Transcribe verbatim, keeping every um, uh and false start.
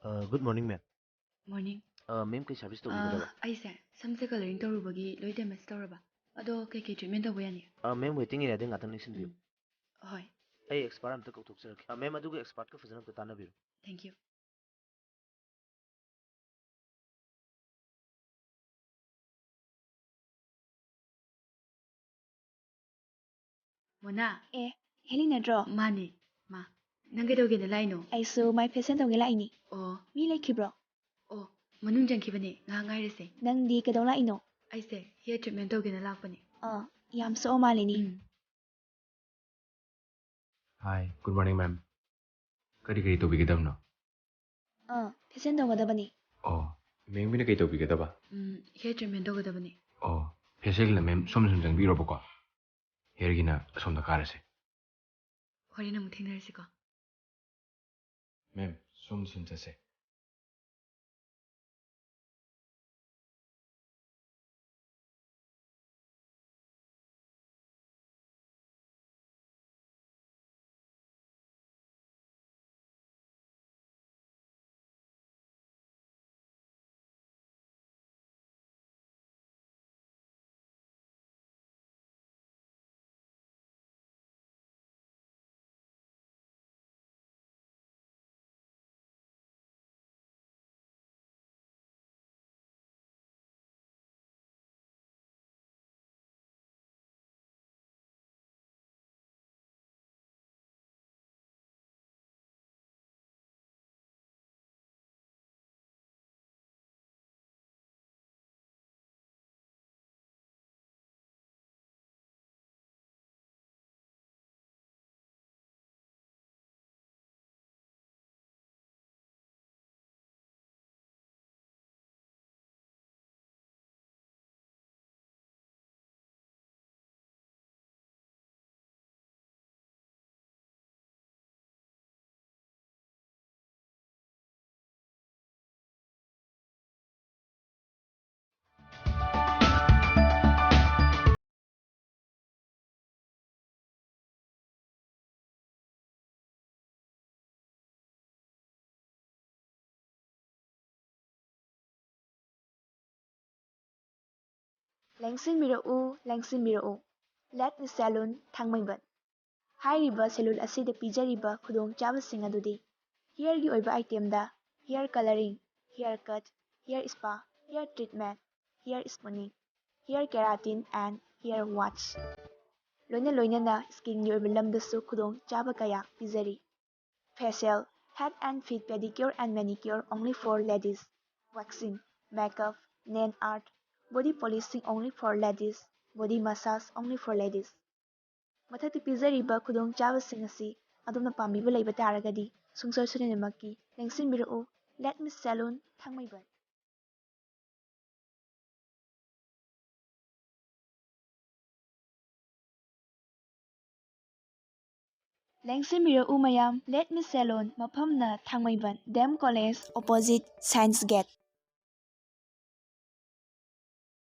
Good morning, ma'am. Morning. Ma'am, ꯀꯩ service ꯇꯧꯕꯤꯒꯗꯕ? ꯑꯩꯁꯦ ꯁꯝꯁꯦ colouring ꯇꯧꯔꯨꯕꯒꯤ ꯂꯣꯏ damage ꯇꯧꯔꯕ꯫ ꯑꯗꯣ ꯀꯩꯀꯩ treatment ꯇꯧꯕ ꯌꯥꯅꯤ? Ma'am, waiting areaꯗ ꯉꯥꯛꯇꯪ ꯂꯦꯡꯁꯤꯟꯕꯤꯌꯨ꯫ ꯎꯝ, ꯍꯣꯏ꯫ ꯑꯩ expert ꯑꯝꯇ ꯀꯧꯊꯣꯛꯆꯔꯛꯀꯦ꯫ Ma'am, ꯑꯗꯨꯒ expertꯀ ꯐꯖꯅ ꯑꯝꯇ ꯇꯥꯟꯅꯕꯤꯔꯣ꯫ Thank you. Mona. A, heli ꯅꯠꯇ꯭ꯔꯣ? ꯃꯥꯅꯦ꯫ ꯃꯥ, ꯅꯪ ꯀꯩꯗꯧꯒꯦꯅ ꯂꯥꯛꯏꯅꯣ? ꯑꯩꯁꯨ ꯃꯥꯏ facial ꯇꯧꯒꯦ ꯂꯥꯛꯏꯅꯤ꯫ ꯑꯣ꯫ ꯃꯤ ꯂꯩꯈꯤꯕ꯭ꯔꯣ? ꯑꯣ, ꯃꯅꯨꯡ ꯆꯪꯈꯤꯕꯅꯦ꯫ ꯉꯥꯏꯍꯥꯛ ꯉꯥꯏꯔꯁꯦ꯫ ꯅꯪꯗꯤ ꯀꯩꯗꯧ ꯂꯥꯛꯏꯅꯣ? ꯑꯩꯁꯦ hair treatment ꯇꯧꯒꯦꯅ ꯂꯥꯛꯄꯅꯦ꯫ ꯑꯥ, ꯌꯥꯝ ꯁꯣꯛꯑ ꯃꯥꯜꯂꯦꯅꯤ꯫ ꯎꯝ꯫ Hi, good morning, ma'am. ꯀꯔꯤ ꯀꯔꯤ ꯇꯧꯕꯤꯒꯗꯕꯅꯣ? ꯑꯥ, facial ꯇꯧꯒꯗꯕꯅꯤ꯫ ꯑꯣ, ma'amꯒꯤꯅ ꯀꯩ ꯇꯧꯕꯤꯒꯗꯕ? ꯎꯝ, hair treatment ꯇꯧꯒꯗꯕꯅꯦ꯫ ꯑꯣ, facialꯒꯤꯅ ma'am ꯁꯣꯝꯗ ꯁꯨꯝ ꯆꯪꯕꯤꯔꯣꯕꯀꯣ꯫ Hairꯒꯤꯅ ꯑꯁꯣꯝꯗ ꯀꯥꯔꯁꯦ꯫ ꯍꯣꯔꯦꯟ ꯑꯃꯨꯛ ꯊꯦꯡꯅꯔꯁꯤꯀꯣ꯫ Ma'am, ꯁꯣꯝꯗ ꯁꯨꯝ ꯆꯠꯁꯦ꯫ ꯂꯦꯡꯁꯤꯟꯕꯤꯔꯛꯎ, ꯂꯦꯡꯁꯤꯟꯕꯤꯔꯛꯎ꯫ Let me salon ꯊꯥꯡꯃꯩꯕꯟ꯫ ꯍꯥꯏꯔꯤꯕ salon ꯑꯁꯤꯗ ꯄꯤꯖꯔꯤꯕ ꯈꯨꯗꯣꯡꯆꯥꯕꯁꯤꯡ ꯑꯗꯨꯗꯤ hairꯒꯤ ꯑꯣꯏꯕ itemꯗ hair colouring, hair cut, hair spa, hair treatment, hair smoothing, hair keratin and hair wax, ꯂꯣꯏꯅ ꯂꯣꯏꯅꯅ skinꯒꯤ ꯑꯣꯏꯕ ꯂꯝꯗꯁꯨ ꯈꯨꯗꯣꯡꯆꯥꯕ ꯀꯌꯥ ꯄꯤꯖꯔꯤ꯫ Facial, head and feet pedicure and manicure only for ladies, waxing, makeup, nail art, body polishing only for ladies, body massage only for ladies꯫ ꯃꯊꯛꯇ ꯄꯤꯖꯔꯤꯕ ꯈꯨꯗꯣꯡꯆꯥꯕꯁꯤꯡ ꯑꯁꯤ ꯑꯗꯣꯝꯅ ꯄꯥꯝꯕꯤꯕ ꯂꯩꯕ ꯇꯥꯔꯒꯗꯤ ꯁꯨꯡꯁꯣꯏ ꯁꯣꯏꯗꯅꯃꯛꯀꯤ ꯂꯦꯡꯁꯤꯟꯕꯤꯔꯛꯎ꯫ Let me salon ꯊꯥꯡꯃꯩꯕꯟ꯫ ꯂꯦꯡꯁꯤꯟꯕꯤꯔꯛꯎ ꯃꯌꯥꯝ, Let me salon ꯃꯐꯝꯅ ꯊꯥꯡꯃꯩꯕꯟ D M College opposite Science Gate꯫